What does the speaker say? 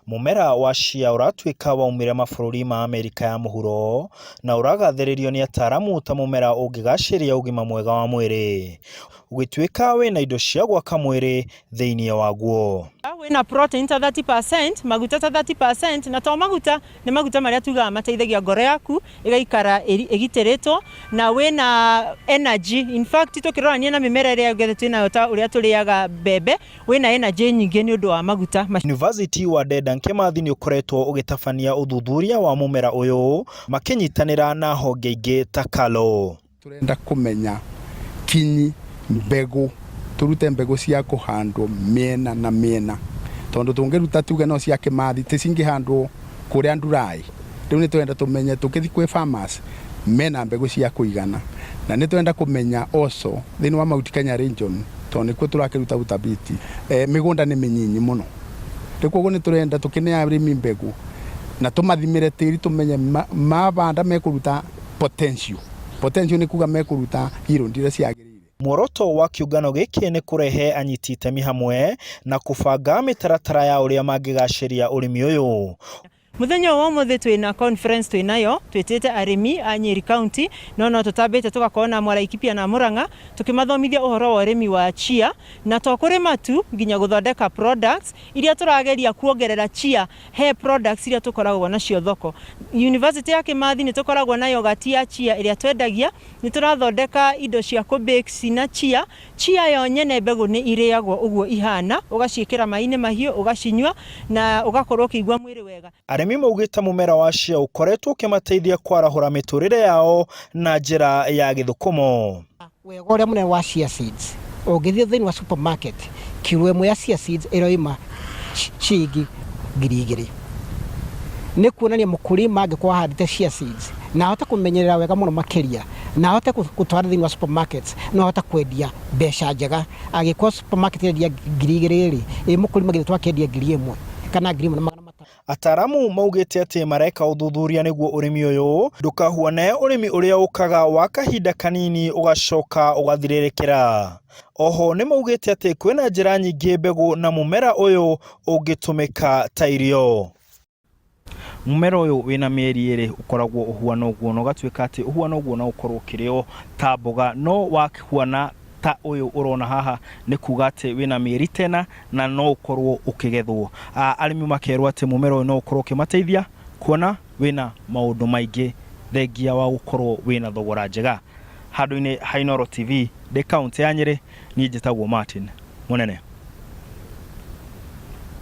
Mũmera wa chia ũratuĩka waumire mabũrũri ma Amerika ya mũhuro na ũragathĩrĩrio nĩ ataaramu ta mũmera ũngĩgacĩria ũgima mwega wa mwĩrĩ, ũgĩtuĩka wĩna indo cia gwaka mwĩrĩ thĩinĩ waguo. Wĩna protein ta 30%, maguta ta 30% na to maguta, nĩ maguta marĩa tugaga mateithagia ngoro yaku ĩgaikara ĩgitĩrĩtwo na wĩna energy. In fact tũkĩrorania na mĩmera ĩrĩa ĩngĩ twĩnayo ta ũrĩa tũrĩaga mbembe, wĩna energy nyingĩ nĩ ũndũ wa maguta. University wa Dedan Kimathi nĩ ũkoretwo ũgĩtabania ũthuthuria wa mũmera ũyũ makĩnyitanĩra na honge ingĩ ta KALRO. Tũrenda kũmenya kinyi mbegũ, tũrute mbegũ cia kũhandwo mĩena na mĩena, tondũ tũngĩruta tuge no cia Kĩmathi ticingĩhandwo kũrĩa Ndurai. Rĩu nĩ tũrenda tũmenye tũkĩthiĩ kwĩ farmers mena mbegũ cia kũigana, na nĩ tũrenda kũmenya also thĩinĩ wa Mount Kenya region tondũ nĩkuo tũrakĩruta utabiti, mĩgũnda nĩ mĩnyinyi mũno. Rĩu koguo nĩ tũrenda tũkĩne arĩmi mbegũ na tũmathimĩre tĩri tũmenye mabanda mekũruta potential. Potential nĩ kuga mekũruta yield iria ciagĩrĩire. Muoroto wa kĩũngano gĩkĩ nĩ kũrehe anyiti itemi hamwe na kũbanga mĩtaratara ya ũrĩa mangĩgacĩria ũrĩmi ũyũ. Mũthenya ũyũ wa ũmũthĩ twĩna conference twĩnayo, twĩtĩte arĩmi a Nyeri County, no no tũtambĩte tũgakorwo na Laikipia na Murang'a, tũkĩmathomithia ũhoro wa ũrĩmi wa chia, na to kũrĩma tu, nginya gũthondeka products iria tũrageria kuongerera chia he products iria tũkoragwo nacio thoko. University ya Kimathi nĩ tũkoragwo na yogurt ya chia ĩrĩa twendagia, nĩ tũrathondeka indo cia kũ bake cina chia. Chia yo nyene mbegũ nĩ irĩagwo ũguo ihana, ũgaciĩkĩra maĩ-inĩ mahiũ ũgacinyua na ũgakorwo ũkĩigua mwĩrĩ wega. Arĩmi maugĩte mũmera wa chia ũkoretwo ũkĩmateithia kwarahũra mĩtũrĩre yao na njĩra ya gĩthũkũmo. Wega ũrĩa mũnene wa chia seeds, ũngĩthiĩ thĩinĩ wa supermarket, kiro ĩmwe ya chia seeds ĩroima ciringi 2000. Nĩ kuonania mũkũrima angĩkorwo ahandĩte chia seeds na ahote kũmenyerera wega mũno makĩria na ahote gũtwara thĩinĩ wa supermarkets, no ahote kwendia mbeca njega. Angĩkorwo supermarket ĩrendia 2000 rĩ, ĩ mũkũrima githĩ twakĩendia 1000 kana 1500? Ataaramu maugĩte atĩ mareka ũthuthuria nĩguo ũrĩmi ũyũ ndũkahuane ũrĩmi ũrĩa ũkaga wa kahinda kanini ũgacoka ũgathirĩrĩkĩra. Oho nĩ maugĩte atĩ kwĩna njĩra nyingĩ mbegũ na mũmera ũyũ ũngĩtũmĩka ta irio. Mũmera ũyũ wĩna mĩeri ĩrĩ ũkoragwo ũhuana ũguo na ũgatuĩka atĩ ũhuana ũguo no ũkorwo ũkĩrĩo ta mboga no wahuana ta ũyũ ũrona haha nĩ kuga atĩ wĩna mĩeri tena na no ũkorwo ũkĩgethwo. Arĩmi makerwo atĩ mũmera ũyũ no ũkorwo ũkĩmateithia kuona wĩna maũndũ maingĩ thengia wa gũkorwo wĩna thogora njega. Handũ-inĩ ha Inooro TV ndĩ kauntĩ ya Nyĩrĩ, niĩ njĩtagwo Martin Mũnene.